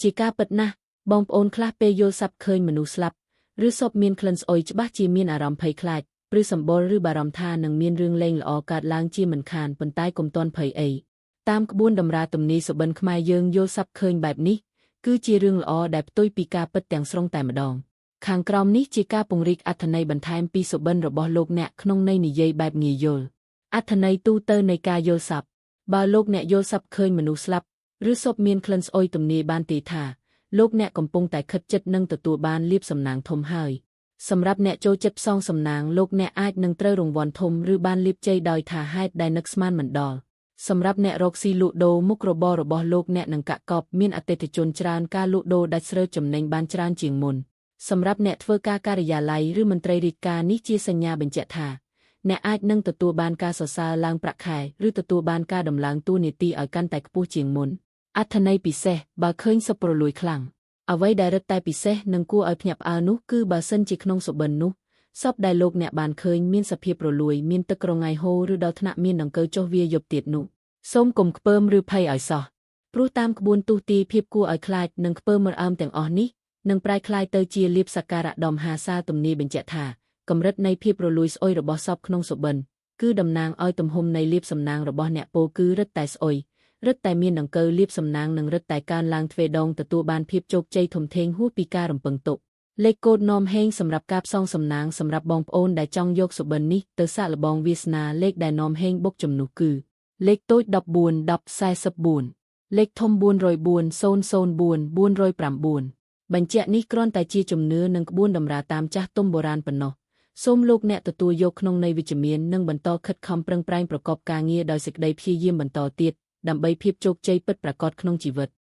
ជាការពិតណាស់បងប្អូនខ្លះពេលយល់សប្តិឃើញមនុស្សស្លាប់ឬសពមានក្លិនស្អុយច្បាស់ជាមានអារម្មណ៍ភ័យខ្លាចព្រឺសម្បុរឬបារម្ភថានឹងមានរឿងលែងល្អកើតឡើងជាមិនខានប៉ុន្តែកុំទាន់ភ័យអីតាមក្បួនតម្រាទំនាយសុបិនខ្មែរយើងយល់សប្តិឃើញបែបនេះគឺជារឿងល្អដែលផ្ទុយពីការពិតទាំងស្រុងតែម្ដងខាងក្រោមនេះជាការពង្រីកអត្ថន័យបន្ថែមពីសុបិនរបស់លោកអ្នកក្នុងន័យនិយាយបែបងាយយល់អត្ថន័យទូទៅនៃការយល់សប្តិបើលោកអ្នកយល់សប្តិឃើញមនុស្សស្លាប់ឬសពមានក្លិនស្អុយទំនាយបានទេថាលោកអ្នកកំពុងតែខិតចិត្តនឹងទទួលបានលាភសំណាងធំហើយសម្រាប់អ្នកចូលចិត្តផ្សងសំណាងលោកអ្នកអាចនឹងត្រូវរង្វាន់ធំឬបានលាភជ័យដោយថាហេតុដែលនឹកស្មានមិនដល់សម្រាប់អ្នករកស៊ីលក់ដូរមុខរបររបស់លោកអ្នកនឹងកាក់កបមានអតិថិជនច្រើនការលក់ដូរដាច់ស្រើចំណេញបានច្រើនជាងមុនសម្រាប់អ្នកធ្វើការការិយាល័យឬមន្ត្រីរាជការនេះជាសញ្ញាបញ្ជាក់ថាអ្នកអាចនឹងទទួលបានការសរសើរឡើងប្រាក់ខែឬទទួលបានការដំឡើងតួនាទីឲ្យកាន់តែខ្ពស់ជាងមុនអត្ថន័យពិសេសបើឃើញសពរលួយខ្លាំងអ្វីដែលរឹតតែពិសេសនិងគួរឲ្យភ្ញាក់ផ្អើលនោះគឺបើសិនជាក្នុងសុបិននោះសពដែលលោកអ្នកបានឃើញមានសភាពរលួយមានទឹកក្រងៃហូរឬដល់ថ្នាក់មានដង្កូវចុះវាយប់ទៀតនោះសូមកុំខ្ពើមឬភ័យឲ្យសោះព្រោះតាមក្បួនទស្សន៍ទាយភាពគួរឲ្យខ្លាចនិងខ្ពើមរអើមទាំងអស់នេះនឹងប្រែក្លាយទៅជាលាភសក្ការៈដ៏មហាសាលទំនាយបញ្ជាក់ថាកម្រិតនៃភាពរលួយស្អុយរបស់សពក្នុងសុបិនគឺតំណាងឲ្យទំហំនៃលាភសំណាងរបស់អ្នកពោលគឺរឹតតែស្អុយរឹតតែមានដង្កូវលាភសំណាងនិងរឹតតែកើនឡើងទ្វេដងទទួលបានភាពជោគជ័យធំធេងហួសពីការរំពឹងទុកលេខកូដនាំហេងសម្រាប់ការផ្សងសំណាងសម្រាប់បងប្អូនដែលចង់យកសុបិននេះទៅសាកល្បងវាសនាលេខដែលនាំហេងបុកជំនួសគឺលេខតូច14 10 44លេខធំ404 004 409បញ្ជាក់នេះគ្រាន់តែជាជំនឿនិងក្បួនតម្រាតាមចាស់ទុំបុរាណប៉ុណ្ណោះសូមលោកអ្នកទទួលយកក្នុងន័យវិជ្ជមាននិងបន្តខិតខំប្រឹងប្រែងប្រកបការងារដោយសេចក្តីព្យាយាមបន្តទៀតដើម្បីភាពជោគជ័យពិតប្រាកដក្នុងជីវិត។